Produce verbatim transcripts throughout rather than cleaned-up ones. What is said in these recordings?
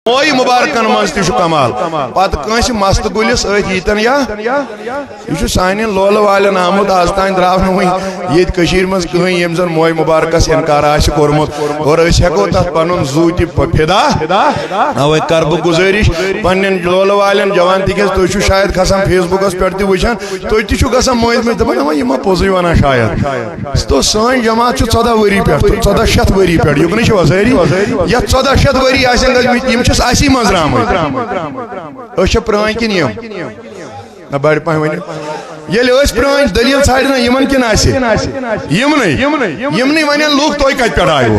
موے مبارکن منٛز تہِ چھُ کمال۔ پتہٕ کٲنٛسہِ مستہٕ گُلِس أتھۍ ییٖتن یا، یہِ چھُ سانٮ۪ن لولہٕ والٮ۪ن آمُت، از تام درٛاو نہٕ وُنہِ ییٚتہِ کٔشیٖرِ منٛز کٕہٕنۍ ییٚمۍ زن موے مبارکس انکار آسہِ کوٚرمُت۔ اور أسۍ ہٮ۪کو تتھ پنُن زُو تہِ پ-، فدا۔ اوے کرٕ بہٕ گُزٲرِش پننٮ۪ن لولہٕ والٮ۪ن جوان، تِکیازِ تُہۍ چھِو شاید کھسان فیس بُکس پٮ۪ٹھ تہِ وٕچھان، تُہۍ تہِ چھِو گژھان مٔنٛزۍ مٔنٛزۍ دپان، "اما یِم ما پوٚزُے ونان شاید؟" تو سٲنۍ جماعت چھِ ژۄداہ ؤری پٮ۪ٹھ، ژۄداہ شیٚتھ ؤری پٮ۪ٹھ، یُکنُے چھِوا سٲری؟ یتھ ژۄداہ شیٚتھ ؤری آسن گٔمٕتۍ، یِم چھِ اسی منٛز درٛامٕتۍ۔ أسۍ چھِ پرٛٲنۍ کِنہٕ یِم؟ نہ، بڑِ پہن ؤنِو۔ ییٚلہِ أسۍ پرٛٲنۍ دٔلیٖل ژھانٛڈِ نہ یِمن کِنہٕ اَسہِ؟ یِمنٕے۔ یِمنٕے ونن لُکھ، "تُہۍ کتہِ پٮ۪ٹھ آیوٕ؟"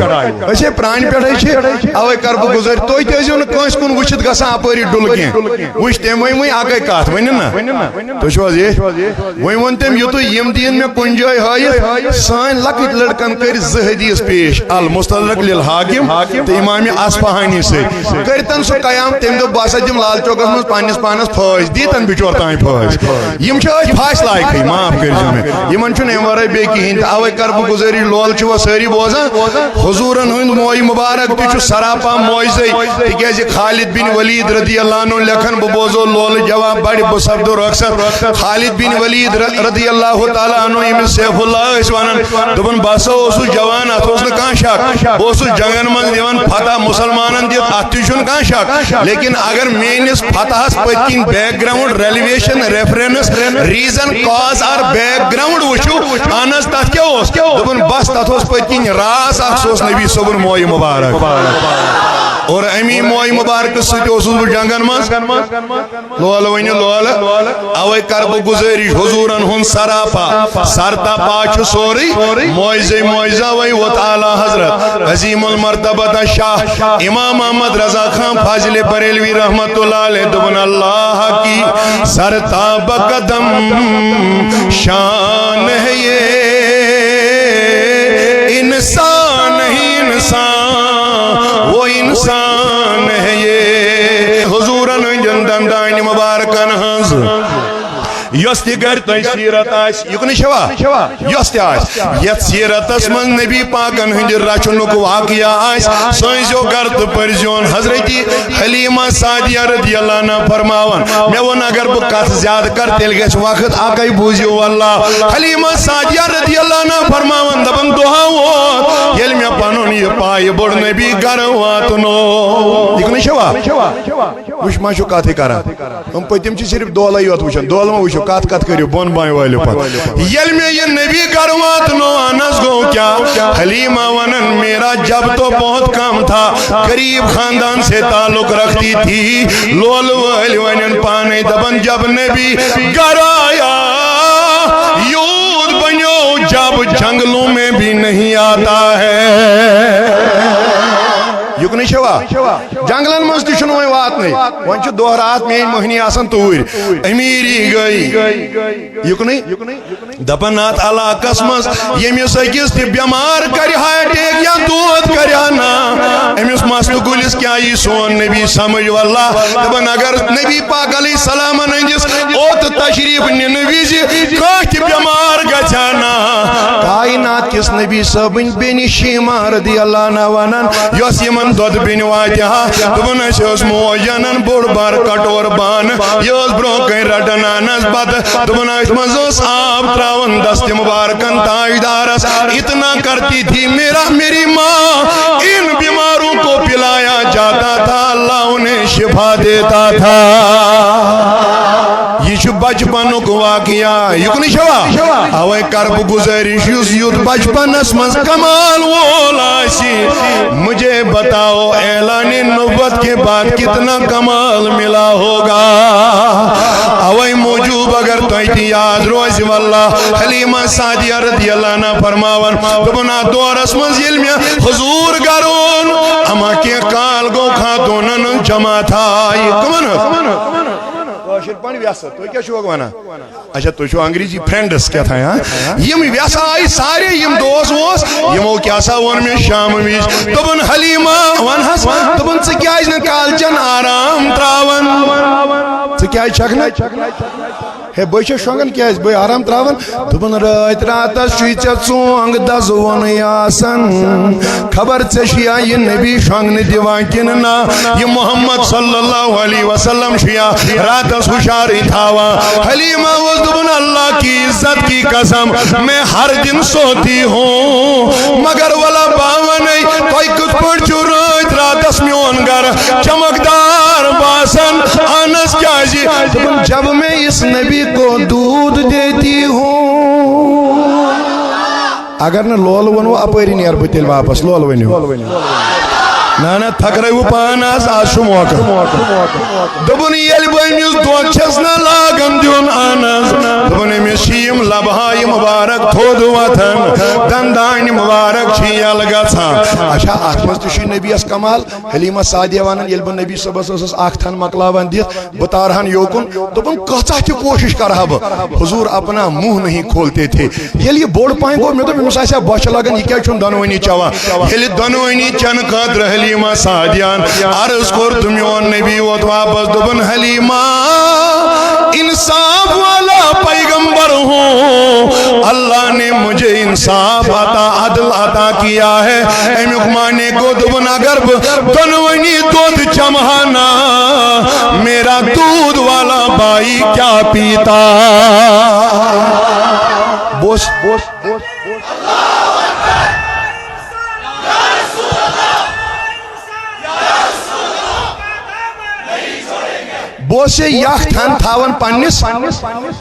أسۍ ہے پرٛانہِ پٮ۪ٹھے چھِ، اوے کرٕ بہٕ گُزٲرِش، تُہۍ تہِ ٲسۍزیو نہٕ کٲنٛسہِ کُن وٕچھِتھ گژھان اپٲری ڈُلہٕ کینٛہہ۔ وٕچھ تٔمۍ ؤنۍ وۄنۍ اکٕے کتھ، ؤنِو نہ۔ تُہۍ چھِو حظ ییٚتھۍ؟ وۄنۍ ووٚن تٔمۍ، یُتُے یِم دِیِن مےٚ کُنہِ جایہِ ہٲیِتھ، سٲنۍ لۄکٕٹۍ لٔڑکن کٔرۍ زٕ حدیث پیش، المستدرک للحاکم تہٕ امام اصفہانی سۭتۍ۔ کٔرۍ تن سُہ قیام، تٔمۍ دوٚپ، "بہٕ ہسا دِمہٕ لال چوکس منٛز پننِس پانس پھٲسۍ، دی تن بچور تام پھٲسۍ۔" یِم چھِ أتھۍ پھاسہِ لایقٕے، معاف کٔرۍ زیو مےٚ۔ یِمن چھُنہٕ امہِ ورٲے بیٚیہِ کِہیٖنۍ تہِ۔ اوے کرٕ بہٕ گُزٲرِش، لول چھِوا سٲری بوزان؟ حضوٗرن ہُنٛد موے مبارک تہِ چھُ سراپا موجزے، تِکیازِ خالد بن ولید رضی اللہ عنہ لیکھن، بہٕ بوزو لولہٕ جواب بڑِ، بہٕ سپدو رۄخصت۔ خالد بن ولید ر-، رضی اللہ تعالیٰ عنہ، ییٚمِس سیف اللہ ٲسۍ ونان، دوٚپُن، بہٕ ہسا اوسُس جوان، اتھ اوس نہٕ کانٛہہ شک، بہٕ اوسُس جنگن منٛز دِوان فتح مسلمانن دِتھ، اتھ تہِ چھُنہٕ کانٛہہ شک۔ لیکن اگر میٲنِس فتحس پٔتۍ کِنۍ background relation reference reason cause or background وٕچھِو، اہن حظ، تتھ کیٛاہ اوس؟ دوٚپُن، بس، تتھ اوس پٔتۍ کِنۍ راز اکھ، سُہ اوس نبی صٲبُن موے مبارک۔ اور امی موے مبارکس سۭتۍ اوسُس بہٕ جنگن منٛز۔ لولہٕ ؤنِو لولہٕ، اوے کرٕ بہٕ گُزٲرِش، حضوٗرن ہُنٛد سراپا، سرتاپا چھُ سورُے معجزے معجزہ۔ وے ووت اعلیٰ حضرت عظیم المرتبہ شاہ امام احمد رضا خان فاضل بریلوی رحمت اللہ علیہ، دوٚپُن، اللہ کی سرتاب قدم شان ہے یہ، انسان نہیں انسان، وہ انسان ہے یہ۔ حضوٗرن ہٕنٛدٮ۪ن دندانہِ مبارکن ہٕنٛز یۄس تہِ گرِ تۄہہِ سیرت آسہِ، یُکنُے چھوا؟ یۄس تہِ آسہِ، یتھ سیرتس منٛز نبی پاکن ہٕنٛدِ رچھنُک واقعہ آسہِ، سوٗنٛچزیو گرٕ تہٕ پٔرزیون۔ حضرت حلیمہ سعدیہ رضی اللہ عنہا فرماوان، مےٚ ووٚن، اگر بہٕ کتھ زیادٕ کرٕ، تیٚلہِ گژھِ وقت اکے، بوٗزِو واللہ۔ حلیمہ سعدیہ رضی اللہ عنہا فرماوان، دپان، دۄہا ووت، ییٚلہِ مےٚ پنُن یہِ پایہِ بوٚڑ نبی گرٕ واتنو۔ یہِ کُنُے چھوا؟ وٕچھ ما چھُ کتھٕے کران۔ یِم پٔتِم چھِ صرف دولے یوت وٕچھان، دولہٕ ما وٕچھِو، کتھ کتھ کٔرِو بۄن بانہِ وٲلِو پتہٕ۔ ییٚلہِ مےٚ یہِ نبی گرٕ واتنو، انس گوٚو کیٛاہ؟ حلیمہ ونان، میرا جب تو بہت کم تھا، غریب خاندان سے تعلق رکھتی تھی۔ لولہٕ وٲلۍ ونان پانے، دپان، جب نبی گھر آیا، یوٗت بنیو جب جنگلوں میں بھی نہیں آتا ہے۔ یُکنُے چھوا؟ جنگلن منٛز تہِ چھُنہٕ وۄنۍ واتنٕے۔ وۄنۍ چھُ دۄہ راتھ میٲنۍ مۄہنی آسان توٗرۍ۔ امیٖری گٔے۔ یُکنُے۔ دپان اتھ علاقس منٛز ییٚمِس أکِس تہِ بٮ۪مار کرِ ہا اٹیک یا دود کرِ ہا نا، أمِس مستہٕ گُلِس کیٛاہ یی سون نبی سمجھ؟ واللہ، دپان اگر نبی پاک علیہ السلامن ہٕنٛدِس اوٚت تشریف نِنہٕ وِزِ کانٛہہ تہِ بٮ۪مار گژھِ ہا نا، کائنات کِس نبی صٲبٕنۍ بیٚنہِ شیما رضی اللہ عنہا ونان، یۄس یِمن دۄدٕ بیٚنہِ واتہِ ہا، دوٚپُن، اسہِ ٲس موج انان بوٚڑ بار کٹور بانہٕ، یہِ ٲس برونٛہہ کنہِ رٹان انس بتہٕ، دوٚپُن، أتھۍ منٛز ٲس آب تراوان دستہِ مبارکن تاجدارس، اتنا کرتی تھی، میرا، میری ماں ان بیماروں کو پلایا جاتا تھا، اللہ انہیں شفا دیتا تھا۔ یہِ چھُ بچپنُک واقعہ، یُکنُے چھوا؟ اوے کرٕ بہٕ گُزٲرِش، یُس یُتھ بچپنس منٛز کمال وول آسہِ، مجھے بتاؤ، اعلان نبوت کے بعد کتنا کمال ملا ہوگا۔ اوے موجوب اگر تۄہہِ تہِ یاد روزِ، واللہ، حلیمہ سعدیہ رضی اللہ عنہا فرماوان، دوٚپُن، اتھ دورس منٛز ییٚلہِ مےٚ حضوٗر گرٕ اوٚن، اما کینٛہہ کال گوٚو خاتوٗنن ہٕنٛز جماعت آیہِ۔ کٕمن ہٕنٛز؟ کٲشِر پٲٹھۍ وٮ۪سہٕ، تُہۍ کیٛاہ چھِوکھ ونان؟ اچھا، تُہۍ چھِو انگریزی friends کیٛاہ تام، ہاں؟ یِم وٮ۪سہٕ آیہِ سارے، یِم دوس ووس، یِمو کیٛاہ سا ووٚن مےٚ شامہٕ وِزِ؟ دوٚپُن، حلیمہ، وَن حظ، دوٚپُن، ژٕ کیٛازِ نہٕ کالچن آرام تراوان؟ ژٕ کیٛازِ چھکھ نہٕ؟ ہے، بہٕ چھَس شۄنٛگان کیٛازِ؟ بہٕ آرام ترٛاوان۔ دوٚپُن، رٲتۍ راتس چھُے ژےٚ ژونٛگ دزوُنٕے آسان۔ خبر ژےٚ چھُیا یہِ نبی شۄنٛگنہٕ دِوان کِنہٕ نہ؟ یہِ محمد صلی اللہ علیہ وسلم چھُیا راتس ہُشارٕے تھاوان؟ حلیمہ اوس دوٚپُن، اللہ کی عزت کی قسم، میں ہر دن سوتی ہوں، مگر ولا باونے، تۄہہِ کِتھ پٲٹھۍ چھُو رٲتۍ راتس میون گرٕ چمکدار باسان؟ انس کیٛازِ؟ دوٚپُن، جب میں اس نبی کو دودھ دیتی ہوں۔ اگر نہٕ لولہٕ ووٚنوٕ، اپٲری نیرٕ بہٕ تیٚلہِ واپس۔ لولہٕ ؤنِو۔ نہ، نہ، تھکرٲیِو پان آز، آز چھُ موقعہٕ۔ دوٚپُن، ییٚلہِ بہٕ أمِس دۄد چھَس نہ لاگان دیُن، اہن حظ۔ دوٚپُن، أمِس چھِ یِم لبہٕ ہاے مُبارک تھوٚد وۄتھان، دندان مُبارک چھِ یَلہٕ گژھان۔ اچھا، اَتھ منٛز تہِ چھُ نبیَس کمال۔ حلیمہ سعدیہ وَنان، ییٚلہِ بہٕ نبی صٲبَس ٲسٕس اکھ تھن مۄکلاوان دِتھ، بہٕ تارہَن یوکُن۔ دوٚپُن، کۭژاہ تہِ کوٗشِش کرٕ ہا بہٕ، حضور اپنا منہ نہیں کھولتے تھے۔ ییٚلہِ یہِ بوٚڑ پہن گوٚو، مےٚ دوٚپ، أمِس آسہِ ہا بۄچھِ لگان، یہِ کیٛازِ چھُنہٕ دۄنوٕنی چٮ۪وان؟ ییٚلہِ دۄنوٕنی چٮ۪نہٕ خٲطرٕ حلیمہ سعدیان عرض کوٚر تہٕ میون نبی ووت واپس، دوٚپُن، حلیمہ، انصاف والا پیغمبر ہوں، اللہ نے مجھے انصاف عطا، عدل عطا کیا ہے۔ اَمیُک معنی گوٚو، دوٚپُن، اگر بہٕ دۄنوٕنی دۄد چمہٕ ہا نا، میرا دودھ والا بھائی کیا پیتا؟ بوس، بوس، بوس، بوس۔ بہٕ اوسُس یہِ یَکھ تھَن تھاوان پنٛنِس،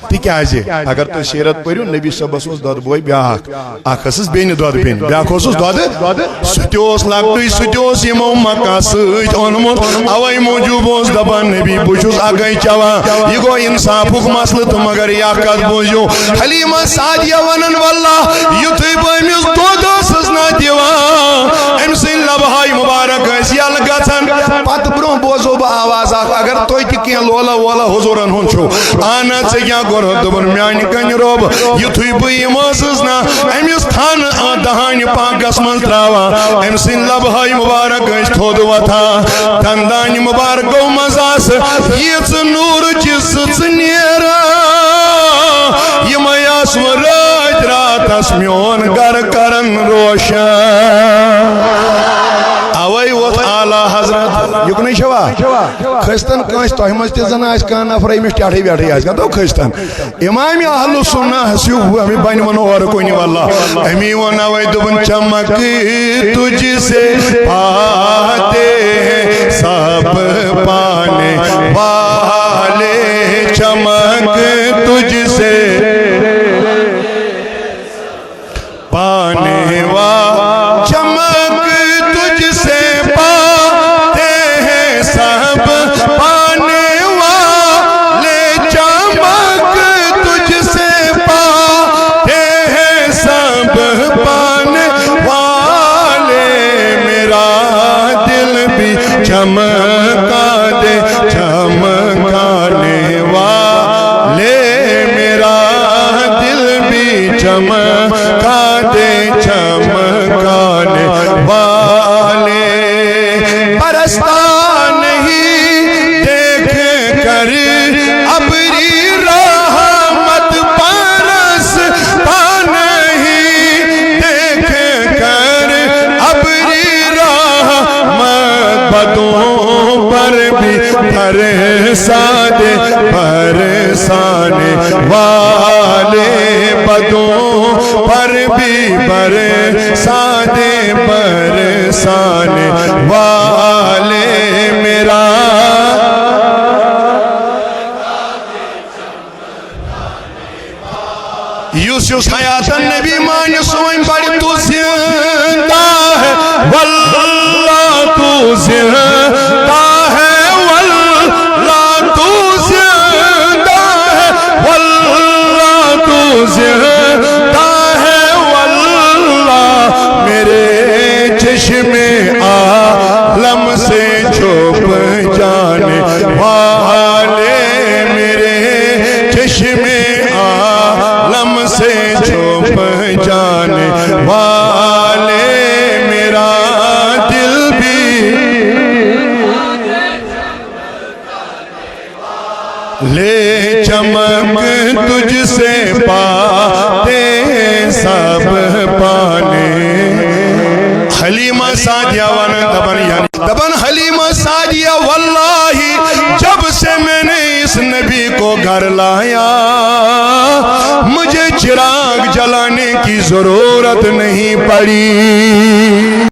تِکیٛازِ اگر تُہۍ سیٖرت پٔرِو، نبی صٲبَس اوس دۄدٕ بوے بیٛاکھ، اَکھ ٲسٕس بیٚنہِ دۄدٕ بیٚنہِ، بیٛاکھ اوسُس دۄدٕ، سُہ تہِ اوس لۄکٹُے، سُہ تہِ اوس یِمو مکہ سۭتۍ اوٚنمُت۔ اَوَے موٗجوٗب اوس دَپان نبی، بہٕ چھُس اَکٕے چٮ۪وان۔ یہِ گوٚو اِنصافُک مسلہٕ تہٕ مگر یہِ اَکھ کَتھ بوٗزِو، حلیمہ سعدیہ وَنان، واللہ، یُتھُے بہٕ أمِس دۄد ٲسٕس نہ دِوان، أمۍ سٕنٛدۍ لَبہٕ ہاے مُبارک ٲسۍ یَلہٕ گژھان۔ پتہٕ برونٛہہ بوزو بہٕ آواز اکھ، اگر تُہۍ تہِ کینٛہہ لولہ وولہ حضوٗرن ہُنٛد چھُو، اہن حظ، ژےٚ کیٛاہ کوٚرُتھ؟ دوٚپُن، میانہِ کنہِ رۄب، یُتھُے بہٕ یِم ٲسٕس نا أمِس تھن، آ، دہانہِ پاکس منٛز تراوان، أمۍ سٕنٛدۍ لبہٕ ہاے مُبارک ٲسۍ تھوٚد وۄتھان، دندانہِ مُبارکو منٛز آسہٕ ییٖژٕ نوٗرٕچہِ سٕژٕ نیران، یِمے آسہٕ وۄنۍ رٲتۍ راتس میون گرٕ کران روشن۔ اوے ووت اعلیٰ حضرت، یُکنُے چھوا؟ کھٔسۍتن کٲنٛسہِ تۄہہِ منٛز تہِ زن آسہِ کانٛہہ نفر، أمِس ٹیٹھٕے ویٹھٕے آسہِ کانٛہہ، تو کھٔسۍتن۔ امام اہل سنہ ہسیو ہمی بنہِ ونو اور کُنہِ واللہ۔ امی ووٚن اوے دوٚپُن، چمک تجھ سے پاتے ہیں سب پانے والے، چمک تجھ سے پانے وا، چمک تجھ سے پاتے ہیں سب پانے والے، چمک تجھ سے پاتے ہیں سب پانے والے۔ میرا دل بھی چمکا دے چمکانے والے، میرا دل بھی چمکا دے چمکانے والے۔ برستا نہیں دیکھ کر ابری رحمت، برستا نہیں دیکھ کر ابری رحمت، بدوں پر بھی برسا دے برسانے والے، بدوں پر بھی برسا دے برسانے والے۔ میرا یُس یُس حیاتن نبی مانہِ سُہ وۄنۍ پرِ، تو زندہ ہے واللہ، تو زندہ ہے واللہ، تو زندہ ہے واللہ، تو زندہ ہے واللہ۔ میرے چشم عالم سے چھپ جانے والے، میرے چشم عالم سے چھپ جانے والے، میرا دل بھی لے چمک تجھ سے پاتے سب پانے۔ حلیمہ سعدیہ ونان دپان، یعنی دپان حلیمہ سعدیہ، واللہ جب سے میں نے اس نبی کو گھر لایا، مجھے چراغ جلانے کی ضرورت نہیں پڑی۔